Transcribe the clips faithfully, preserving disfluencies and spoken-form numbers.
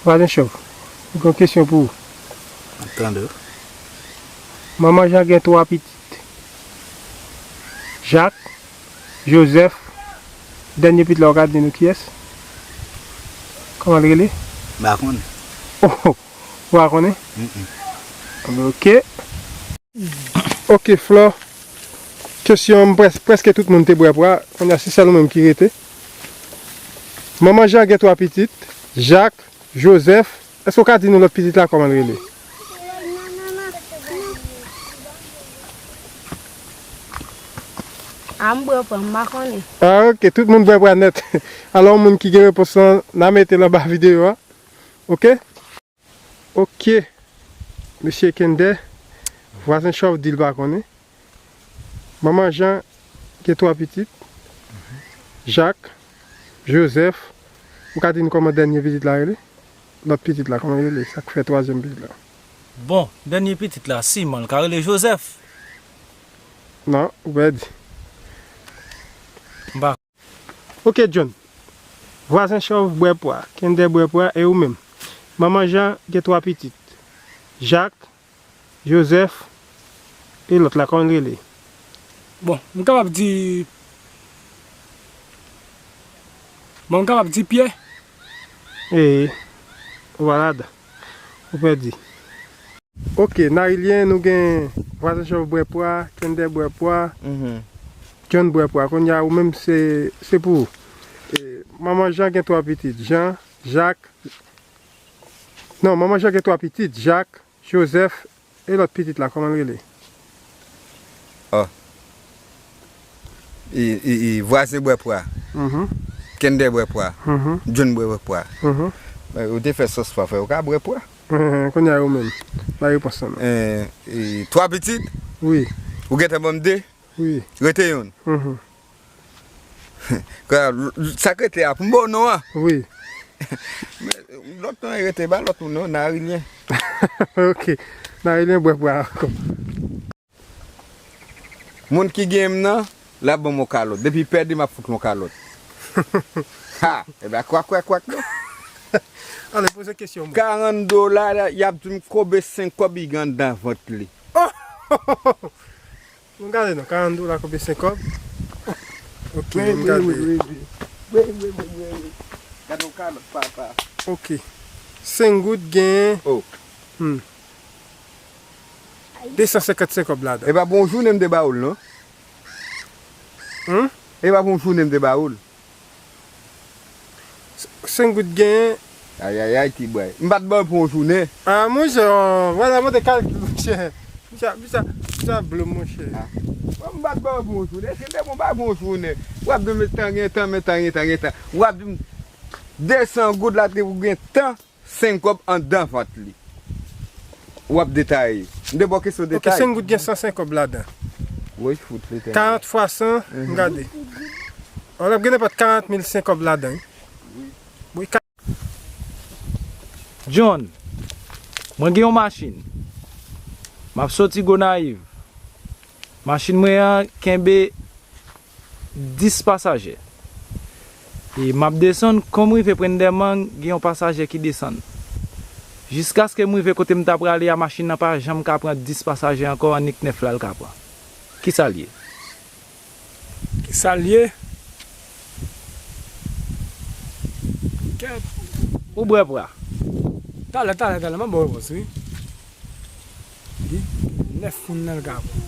Vwazen Chòv, mwen gen yon kesyon pou ou. M ap tande w. Manman Jan gen twa pitit. Jak, Jozèf, dènye pitit la, ou ka di nou kiyès? Kòman l rele? M pa konnen. Oh, oh, ou pa konnen? Mm, mm. Ok. Ok, Flò. Kesyon an, près-, prèske tout moun te bwè pwa. Kounye a, se sèl ou menm ki rete. Manman Jan gen twa pitit. Jak, Jozèf, èske w ka di nou lòt pitit la kòman l rele? A, m bwè pwa, m pa konnen. Ah, ok, tout moun bwè pwa nèt. Alò, yon moun ki gen repons lan, n a mete l anba videyo a. Ok? Ok. Mesye Kender, vwazen Chòv di l pa konnen. Manman Jan gen twa pitit. Jak, Jozèf. Ou ka di n kòman dènye pitit la rele? Lòt pitit la, kòman l rele? Sa k fè twazyèm pitit la. Bon, dènye pitit la, siman l ka rele Jozèf? Non, ou pèdi. M pa Ok, John. Vwazen Chòv bwè pwa, Kender bwè pwa, e ou menm? Manman Jan gen twa pitit. Jak, Jozèf, e lòt la, kòman l rele? Bon, m kapab di, bon, m kapab di Pyè. E, ou pa ladan. Ou pèdi. Ok, Narilyen, nou gen Vwazen Chòv bwè pwa, Kender bwè pwa, Mhm. John bwè pwa. Kounye a, ou menm, se, se pou ou. E, Manman Jan gen twa pitit. Jan, Jak. Non, Manman Jan gen twa pitit. Jak, Jozèf, e lòt pitit la, kòman l rele? Oh. E, e, e, Vwazen bwè pwa. Mhm. Kender bwè pwa. Mhm. John bwè pwa. Mhm. E, ou te fè sòs pwa, frè, ou ka bwè pwa. Kounye a ou menm. Bay repons lan non. E, e, twa pitit? Wi. Ou gentan ban m de? Wi. Rete youn. Mhm. Kwa, l-, l-, sa k rete a, pou m ba w non an? Wi. Men, lòt non an rete, ba lòt moun non, Narilyen. Ok. Narilyen bwè pwa ankò. Moun ki genyen m nan, l ap ban m yon kalòt. Depi pèdi m ap fout l yon kalòt. Ha! Ebyen, kwak, kwak, kwak, non. Ale, poze kesyon, mwen. Karant dola, y ap di m konbe senk kòb li gen anndan vant li. Oh! M gade non, karant dola konbe senk kòb. Ok, wi, m wi, gade. Wi, wi, wi, wi, wi, wi. Gade yon kalòt, papa. Ok. Senk goud gen. Oh. Hmm. De san senkant senk kòb ladan. E pa pou yon jounen m te ba ou l, non? Hmm? E pa pou yon jounen m te ba ou l. Senk goud genyen. Ayayay, ti bway. M pa t ba w pou yon jounen. Ah, monchè, oh, vwala, mande kalkil, monchè. Monchè, monchè, monchè, blòm, monchè. Ah. Bon, m pa t ba w pou yon jounen. Se te bon, ba pou yon jounen. W ap di m tan gen tan, men tan gen tan, gen tan. W ap di m de san goud la, te pou gen tan. Senk kòb anndan vant li. W ap detaye. M te ba w kesyon detay. Ok, senk goud gen san senk kòb ladan. Woy, fout letènèl. Karant fwa san, m gade. An ap gen nenpòt karant mil senk kòb ladan, wi. Wi, ka- John, mwen gen yon machin. M ap soti Gonayiv. Machin mwen an kenbe dis pasaje. E m ap desann, kon m rive Prendèmang, gen yon pasaje ki desann. Jiskaske m rive kote m ta prale a, machin nan pa janm ka pran dis pasaje ankò, annik nèf la l ka pran. Kisa l ye? Kisa l ye? Kèt. Ou bwè pwa? Talè, talè, talè, m ap ba w repons, wi. Di, nèf moun nan l ka pran.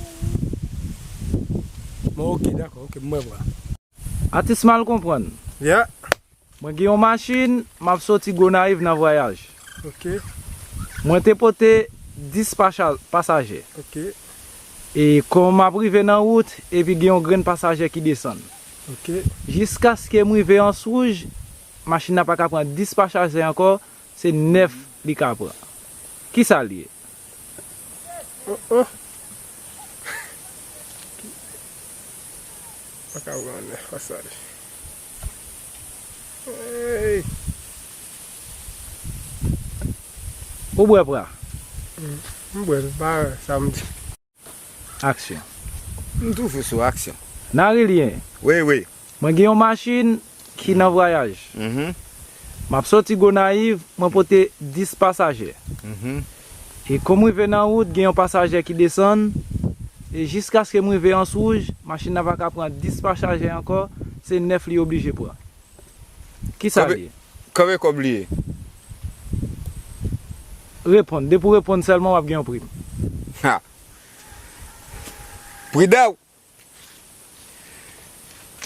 Bon, ok, dakò, ok, m bwè pwa. Atis Mal Konprann. Yeah. Mwen gen yon machin, m ap soti Gonayiv nan vwayaj. Ok. Mwen te pote dis pacha-, pasaje. Ok. E kon m ap rive nan wout, epi gen yon grenn pasaje ki desann. Ok. Jiskaske m rive Anse Rouge, machin nan pa ka pran dis pasaje ankò, se nèf li ka pran. Kisa l ye? Oh, oh. Pa ka pran nèf pasaje. Hey. Ou bwè pwa? M, m bwè l, pa sa m di. Aksyon. M toujou sou aksyon. Narilyen. Wi, wi. Mwen gen yon machin ki nan vwayaj. Mhm. M ap soti Gonayiv, mwen pote dis pasaje. E kou m rive nan wout, gen yon pasaje ki desann, e jiskaske m rive Anse Rouge, machin nan pa ka pran dis pasaje ankò, se nèf li oblije pran. Kisa l ye? Konbyen kòb li ye? Reponn. Depi w reponn sèlman, w ap gen yon prim. Ha! Pridan w!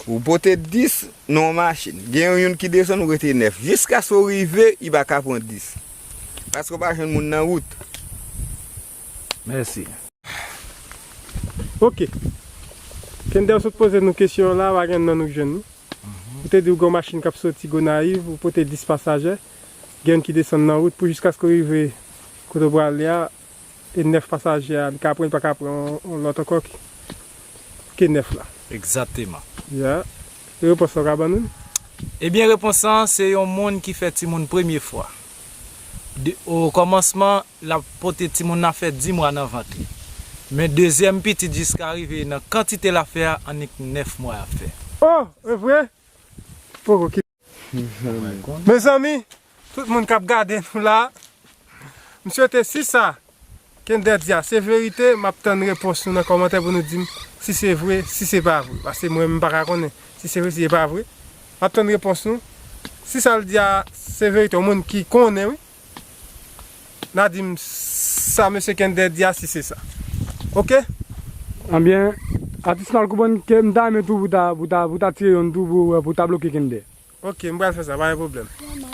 Ou pote dis nan yon machin. Gen yon youn ki desann, ou rete nèf. Jiskaske w rive, li pa ka pran dis. Paske w pa jwenn moun nan wout. Mèsi. Ok. Kender, w sot poze nou kesyon la, pa gen non nou jwenn li. Ou te di w gen yon machin k ap soti Gonayiv, ou pote dis pasaje. Gen youn ki desann nan wout pou jiskaske w rive kote w prale a, e nèf pasaje a, li ka pran, li pa ka pran yon, yon lòt ankò ki, ki nèf la. Egzakteman. Ya. E repons la w ka ban nou? Ebyen, repons lan, se yon moun ki fè timoun premye fwa. De, o kòmansman, l ap pote timoun nan fè dis mwa nan vant li. Men dezyèm pitit jiska rive nan kantite l ap fè a, annik nèf mwa l ap fè. Oh, e vre? Poko ki. Mezanmi, tout moun k ap gade nou la, m swete si sa Kender di a se verite, m ap tann repons nou nan kòmantè pou nou di m si se vre, si se pa vre. Paske mwen menm m pa ka konnen si se vre, si se pa vre. M ap tann repons nou. Si sa l di a se verite, yon moun ki konnen, wi. N a di m sa mesye Kender di a si se sa. Ok? Ebyen, atis Mal Kouban, ke m ta renmen tou pou ta, pou ta, pou ta tire youn tou pou, pou ta bloke Kender. Ok, m pral fè sa, pa gen pwoblèm.